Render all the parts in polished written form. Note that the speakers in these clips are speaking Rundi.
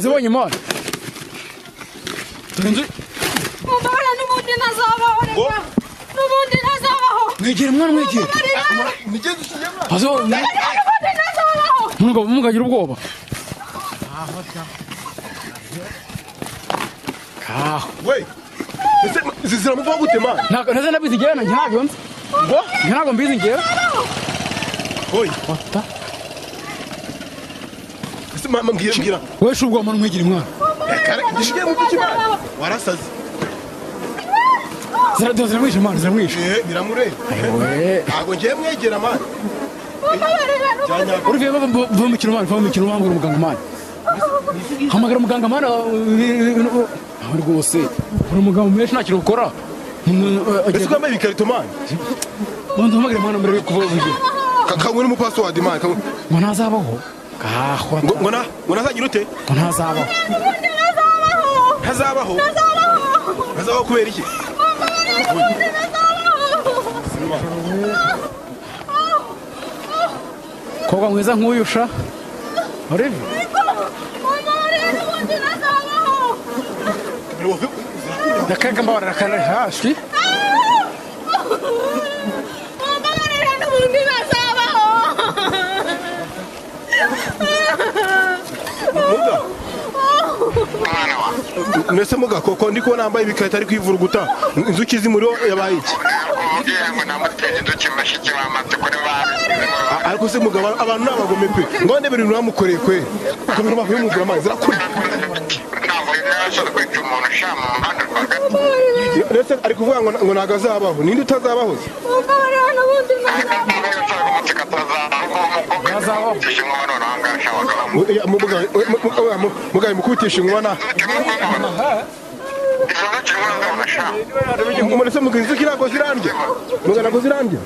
Zibonye imana. Inzu Mubabara n'ubundi ntazabaho reka. N'ubundi ntazabaho. Mwegere mwana, mwegere. Azibonye. N'ubundi ntazabaho. Mugabo mugagira ubwoba. Kaho. We ese izi ziramuvaho gute man? Ntabwo ntaze nabizi ngewe, nanjye ntabyo nzi. Ngo Njye ntabwo mbizi ngewe. Oyi. Wata. Ese mama, mbwira, mbwira. Wowe shi ubwoba mwana, mwegere mwana. Reka gishigiye mu by'iki man, warasaze. Ziradoze, ziramwishe mwana, ziramwishe. Eh, biramureba. Ayiwe. Ntabwo ngiye mwegera man. Byanyabwo. Olivier, va mu mikino mwana, va mu mikino, hamagara umuganga mwana. Hamagara umuganga mwana, aho rwose. Uri umugabo menshi nta kintu ukora. Ese ko yambaye ibikarito man? Banza uhamagare mwana mbere yo kuvuga. Kangwe n'umupasiwadi man. Ngo ntazabaho. Kaho. Ngo ngo na ngo nazagira ute? Ngo ntazabaho. Ntazabaho. Ntazabaho kubera iki? Kobwa mwiza nk'uyu sha. Olivier. N'ubundi ntazabaho. Ndakaga mbabarira kana hashwi. Mumbabarira n'ubundi ntazabaho. Muga. Nese muga, koko ndi kubona yambaye ibikarito ari kwivuruguta inzuki zimuriho, yabaye iki? Ariko se mugabo, abantu ni abagome pe. Ngo ndebe ibintu bamukoreye kwe ukamenya bavuye mugura amazi zirakuri. Nese ari kuvuga ngo ntabwo azabaho, ninde utazabaho se? Mumbabarira n'ubundi ntazabaho. Oya, mugabe mukubitisha inkuba na umuntu se muga, inzuki ntabwo zirandya muga, ntabwo zirandya.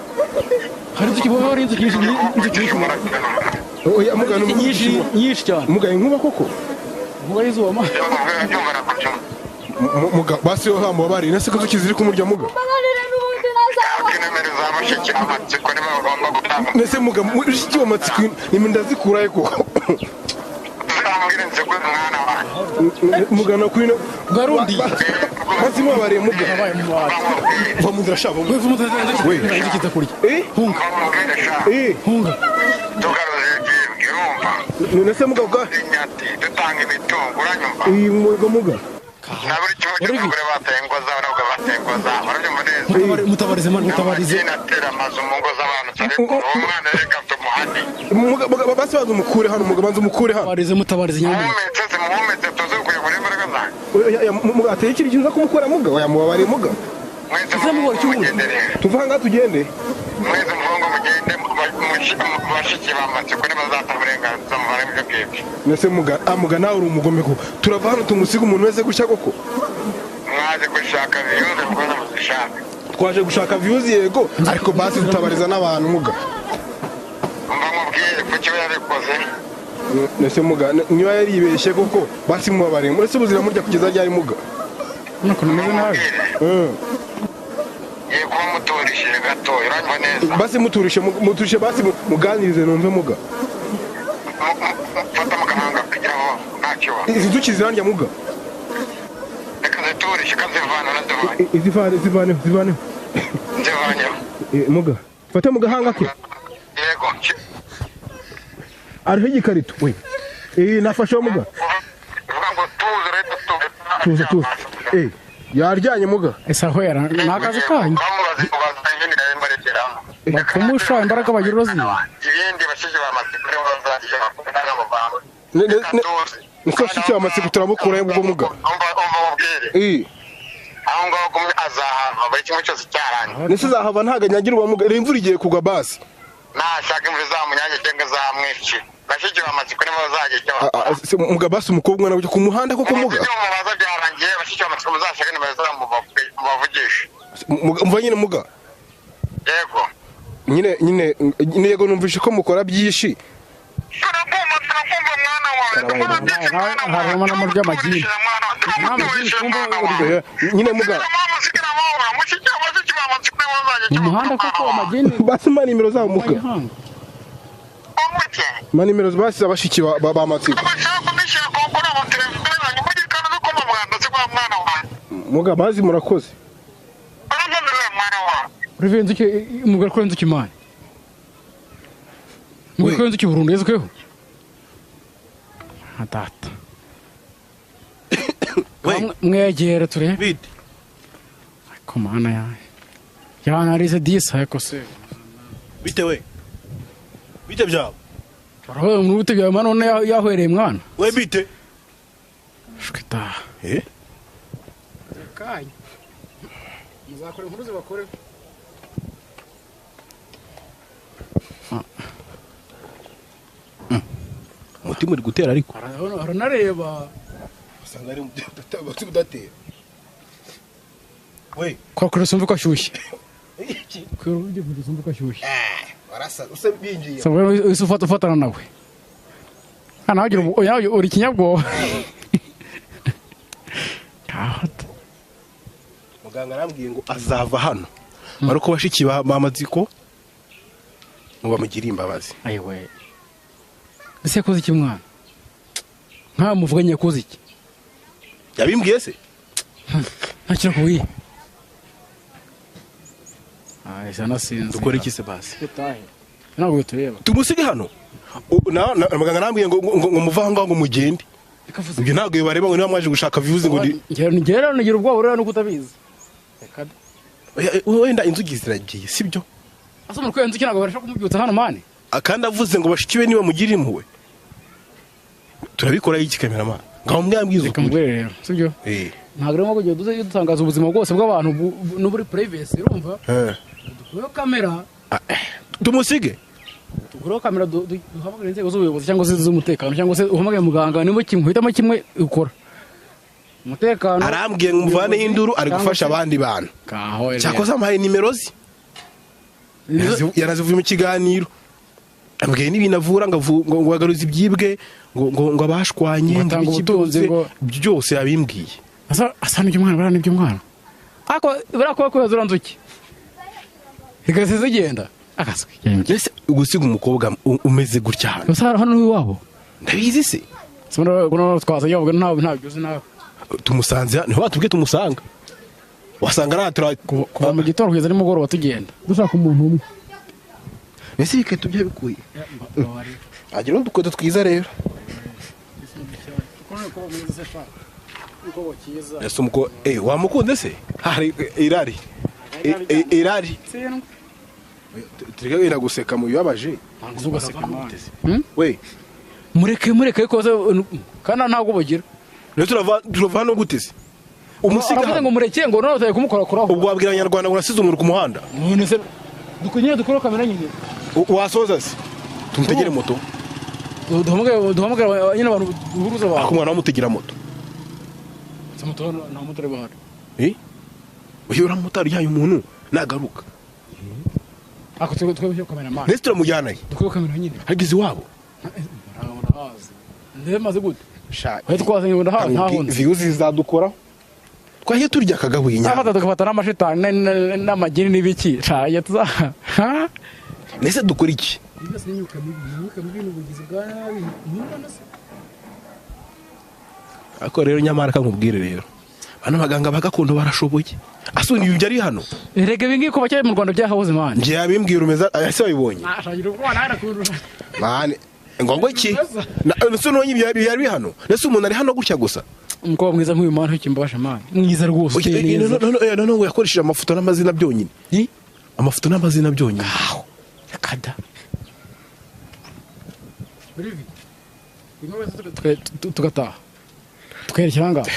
Hari inzuki bobo, hari inzuki nyinshi, inzuki nyinshi. Oya muga, ni Nyinshi nyinshi cyane. Muga, inkuba koko. Inkuba y'izuba mwana. Muga, basi yo hamubabariye. Nese ko inzuki ziri kumurya muga? Mumbabarira n'ubundi ntazabaho. Nese muga, mushiki wa matsiko ni ndazikurayo koko muga? No kwino Garundi. Basi mubabariye muga. Yabaye mu bati. Va mu nzira sha, va mu Wewe vuba inzuki. We. Inzuki zikurya. Eh. Hunga. Eh. Hunga. Nese muga bwa iyi muga muga. Mutabarize mwana, mutabarize. Muga muga, basi banza umukure hano muga, banza umukure hano. Mutabarize, mutabarize nyamuneka. Oya, oya, muga ateye ikindi kintu uza kumukura muga. Oya, mubabariye muga. Tuva aha ngaha tugende. Mwese muvungo mugende bashiki bamatsiko ntibazata uburenganzira muvane ibyo ngibyo. Nese muga, ah muga, nawe uri umugome koko. Turava hano tumusiga umuntu wese gutya koko? Mwaje gushaka views, mukoze muzishaka. Twaje gushaka views yego, ariko basi dutabariza n'abantu muga. Umva nkubwire, kuki we yabikoze? Nese muga, niba yaribeshye koko, basi mubabariye. Murese ubuzira murya kugeza ryari muga? Urabona ukuntu umeze nabi. Ngiye kuba muturishije gatoya, uranyumva neza? Basi muturishe muturishe, basi muganirize numve muga. Fata mu gahanga kugira ngo nta kibazo. Izi nzuki zirandya muga. Reka ziturishe, kazivana nazivanye. Izivane, zivaneho, zivaneho. Nzivanyeho. Muga, fate mu gahanga ke. Yego. Ariho igikarito we. Eh, nafasheho muga. Uvuga ngo tuze rero, tuze. Tuza, tuza. Eh, yaryanye muga. Ese ahwera ni akazi kanyu. Bamubaze ubaza ibindi nawe mbarekeramo. Bapfumusha imbaraga bagira uruzi. Ibindi bashiki bamatsiko nibo bazajya bakora n'abavanga. Niko bashiki bamatsiko turamukurayo ubwo muga. Umva, umva mubwire. Eh. Aho ngaho kumwe azahava buri kimwe cyose cyarangiye. Nese zahava ntago anyagirwa muga? Reba imvura igiye kugwa basi. Nashaka imvura izamunyange cyangwa izamwice, bashiki bamatsiko nibo bazajya icyo Ah, bakora. ah, se muga, basi umukobwa umwana ujya ku muhanda koko muga? Ibyo mubaza byarangiye, bashiki bamatsiko muzashake nimero zabo mubavugishe. Muga, umva nyine muga. Yego. Nyine yego, numvishe ko mukora byinshi. Turakumva, turakumva mwana wawe. Dukora byinshi mwana wawe. Harimo n'amajwi y'amagini. Eh, nyine muga. Mu muhanda koko amagini. Basi mpa nimero zabo muga. Ihanga. Mpa nimero basi abashiki ba matsiko. Mubishyira kuri abo televiziyo yanyu mugikana no kuma mwana si kwa mwana wanjye. Muga bazi murakoze. Urakoze we mwana wanjye. Urive inzuki umugore kuri inzuki mani. Mugore kuri inzuki burundu yezweho. Data. Mwegere turebe. Bite. Ariko mana yawe. Yanarize disa ariko se. Bite we. Bite byabo. Baraho mu bute byawe mwana none yahwereye mwana. We bite. Shwita. Eh? Kanya. Muzakora inkuru zibakore. Umutima uri gutera ariko. Aranareba. Usanga ari umutima udatera. We. Kwa kure sumva ko ashyushye. Kure ujye sumva ko ashyushye. Barasa use binjiye. So wewe ufata ufatana nawe. Ana wagira oya uri kinyabwoba. Kahata. Muganga arambwiye ngo azava hano. Baruko bashiki ba Matsiko ngo bamugire imbabazi. Ayiwe. Ese yakoze iki mwana? Nka muvuganye yakoze iki? Yabimbwiye se? Ntakira kuwiye. Ah, ese nasinze. Dukora iki se basi? Dutahe. Ntabwo tureba. Tumusige hano. Na muganga arambwiye ngo ngo muvango ngo mugende. Ibyo ntabwo bibareba ngo niba mwaje gushaka views ngo ngera ngira ubwoba rero nuko utabizi. Reka wenda inzugi ziragiye sibyo? Asa mu kwenzu ntabwo barashaka kumubyutsa hano mani. Akandi avuze ngo bashikiwe niba mugira impuhwe. Turabikora iki cameraman? Ngaho mwambwiza ukuri. Reka sibyo? Eh. Ntabwo rero ngo duze dutangaza ubuzima bwose bw'abantu n'uburi privacy urumva? Eh. Dukureho kamera. Tumusige. Dukureho kamera duhamagare inzego z'ubuyobozi cyangwa se z'umutekano cyangwa se uhamagare muganga niba kimwe uhitamo kimwe ukora. Umutekano. Arambwiye ngo muvane induru ari gufasha abandi bantu. Cyakoze ampaye nimero ze. Yarazivuye mu kiganiro. Ambwiye n'ibintu avura ngo ngo agaruze ibyibwe ngo ngo abashwanye ngo ubutunzi ngo byose yabimbwiye. Asa n'ibyo mwana bara n'ibyo mwana. Ako barakuba kwezura nzuki. Igase zigenda. Akaswe. Ese gusiga umukobwa umeze gutya hano. Gusa hano iwabo. Ndabizi se. Sibona ngo twaza yobwa ntabwo ntabyo uzi nawe. Tumusanze niho batubwiye tumusanga. Wasanga aratura kuva mu gitondo kugeza nimugoroba tugenda. Dushaka umuntu umwe. Ese biketo byabikuye. Agira udukweto twiza rero. Ese umuko wamukunde se? Hari irari. Irari. Tureke wenda guseka mu bibabaje. Ugaseka we. Mureke mureke koze kana ntabwo bagira. Rero turava hano gute se? Umusiga aravuze ngo mureke ngo none kumukora koraho. Ubwo wabwira abanyarwanda ngo nasize umuntu ku muhanda. None se dukunye dukora kamera nyine. Wasoza se? Tumutegere moto. Duhamagara nyine abantu duhuruza abantu. Ako mwana wamutegera moto. Moto nta motari bahari. Eh? Uyu uramutari yayo umuntu nagaruka. Ako twebwe kamera man. Nese turamujyana he? Dukora kamera nyine. Hageze iwabo. Urahazi. Ndemaze gute? Sha. Aho twazanye ngo ndahazi ntahundi. Views zizadukora. Twahiye turya akagabuye inyama. Afata tugafata n'amashitani n'amagini n'ibiki. Sha ya tuza. Ha? Nese dukora iki? Byose n'imyuka mibi, imyuka mibi n'ubugizi bwa nabi. Ntubona se? Ako rero nyamara kankubwire rero. Bano baganga bagakondo barashoboye. Asuni ibyo ari hano. Erega ibingi kuba cyari mu Rwanda byahabuze man. Ngiye abimbwira umeza ese wabibonye. Ashagira ubwo nara kurura. Man ngo iki? Nese nonye ibyo yari hano. Nese umuntu ari hano gutya gusa. Umukobwa mwiza nk'uyu man ntukimbasha man. Mwiza rwose. No no ngo yakoresheje amafoto n'amazina byonyine. Amafoto n'amazina byonyine. Kada. Brivi. Tugataha. Twerekera ngaho.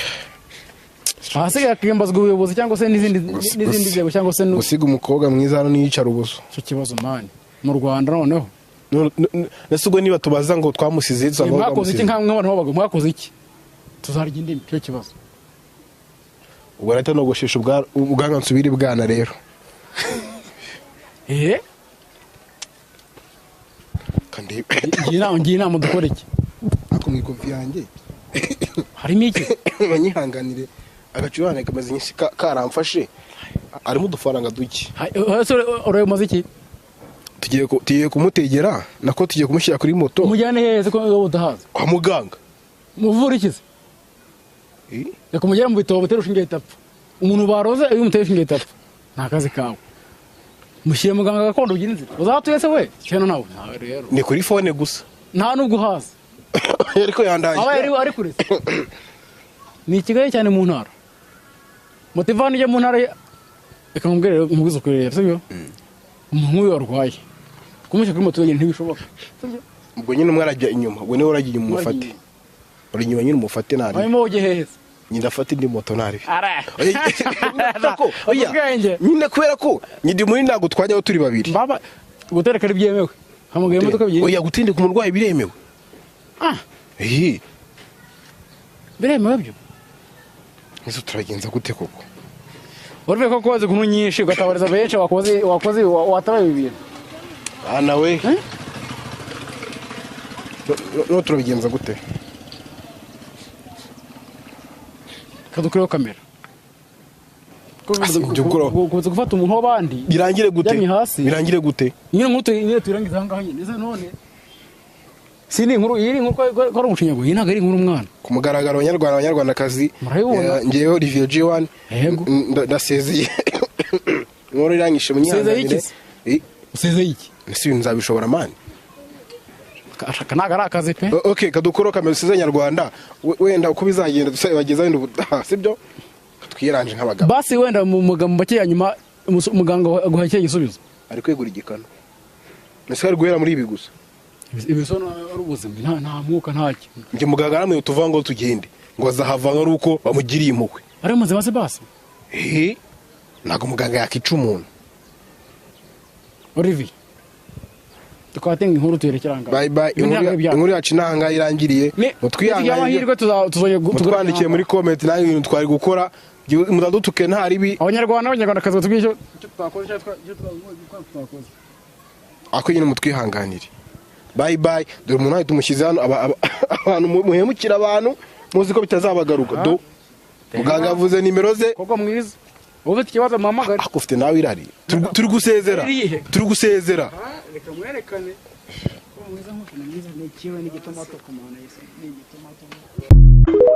Ahasigaye akimbazwa ubuyobozi cyangwa se n'izindi nzego cyangwa se gusiga umukobwa mwiza hano niyicara ubuso. Icyo kibazo man mu Rwanda noneho. Nese ubwo niba tubaza ngo twamusize tuzaba mwakoze iki nkamwe abantu babaga mwakoze iki? Tuzarya indimi cyo kibazo. Ubwo rata nogoshesha ubwanwa nsubira ibwana rero. Eh? Kandi ngiye inama dukora iki? Ako mwikofi yanjye. Harimo iki? Banyihanganire agacurane kamaze nyinshi karamfashe. Arimo udufaranga duke. Uraye umaze iki? Tugiye kumutegera nako tugiye kumushyira kuri moto. Umujyane hehe ko udahaza? Kwa muganga. Muvura ikize. Reka umugere mu bitabo batere urushinge ahita apfa. Umuntu baroze iyo umuteye urushinge ahita apfa. Ni akazi kawe. Mushyire muganga gakondo ugira inzira. Uzahatuye se we? Cyane nawe. Nawe rero. Ni kuri phone gusa. Nta nubwo uhazi. Ariko yandaye. Aba yari ari kure. Ni i Kigali cyane mu ntara. Moto ivana ijya mu ntara, reka nkubwire rero, nkubwize ukuri rero, sibyo? Umuntu nk'uyu warwaye kumushyira kuri moto wenyine ntibishoboka, sibyo? Ubwo nyine umwe arajya inyuma, ubwo niwe urajya inyuma umufate. Uri inyuma nyine umufate ntari. Hanyuma ujye hehe se? Nyine afate indi moto ntari. Ara. Oya, Ubwenge. nyine kubera ko nyine muri ntabwo twajyaho turi babiri. Baba gutereka ari byemewe. Hamagaye imodoka ebyiri. Oya, gutindika umurwayi biremewe. Ah, Ehe, biremewe byo. ese turagenza gute koko? Uruve ko koze inkuru nyinshi ugatabariza benshi wakoze watabaye ibi bintu. Ah nawe. No turabigenza gute? Kadukureho kamera. Ase, ibyo gukora- Kuza gufata umuntu w'abandi. Birangire gute? Ryamye hasi. Birangire gute? Nyine nkuru nyine tuyirangiza aha ngaha nyine. Ese none si ni inkuru, iyi ni inkuru ko ari umushinyago, iyi ntabwo ari inkuru umwana. Ku mugaragaro abanyarwanda abanyarwandakazi, Murabibona? Ngewe Olivier G1 Yego. ndasezeye. Inkuru irangije Usezeye munyihanganire. iki se? Usezeye iki? Ese ibintu nzabishobora man? Aka ntabwo ari akazi pe. Okay, kadukoro kamera usize nyarwanda. Wenda uko bizagenda tuzabageza wenda ubutaha, sibyo? Twiranje nk'abagabo. Basi wenda mu magambo make ya nyuma muganga aguha ikihe gisubizo? Ari kwegura igikano. Ese ari guhera muri ibi gusa? Ibisono ari ubuzima, nta mwuka ntacyo. Njye muganga aramwe tuvuga ngo tugende. Ngo azahava ari uko bamugiriye impuhwe. Ari muzima se basi? Eh, ntabwo muganga yakica umuntu. Olivier. Tukabatenga inkuru tuyerekera aha ngaha. Bye bye. Ibi ntabwo ari ibyacu. Inkuru yacu ntahangaha irangiriye. Nitugira amahirwe tuzongera Mutwandikiye muri comment nawe ibintu twari gukora. Mutadutuke nta ribi. Abanyarwanda n'abanyarwandakazi batubwiye icyo twakoze cyangwa icyo twakoze. Ako nyine mutwihanganire. Bye bye. Dore umuntu ahita tumushyize hano abantu muhemukira abantu muzi ko bitazabagaruka. Do muganga yavuze nimero ze. Koko mwiza. Ufite ikibazo muhamagare. Ako ufite nawe irari. Turi gusezera. Irihe? Turi gusezera. Reka mwerekane. Ko mwiza nkuko mwiza ni ikiwe n'igitomato ku mana yise. Ni igitomato.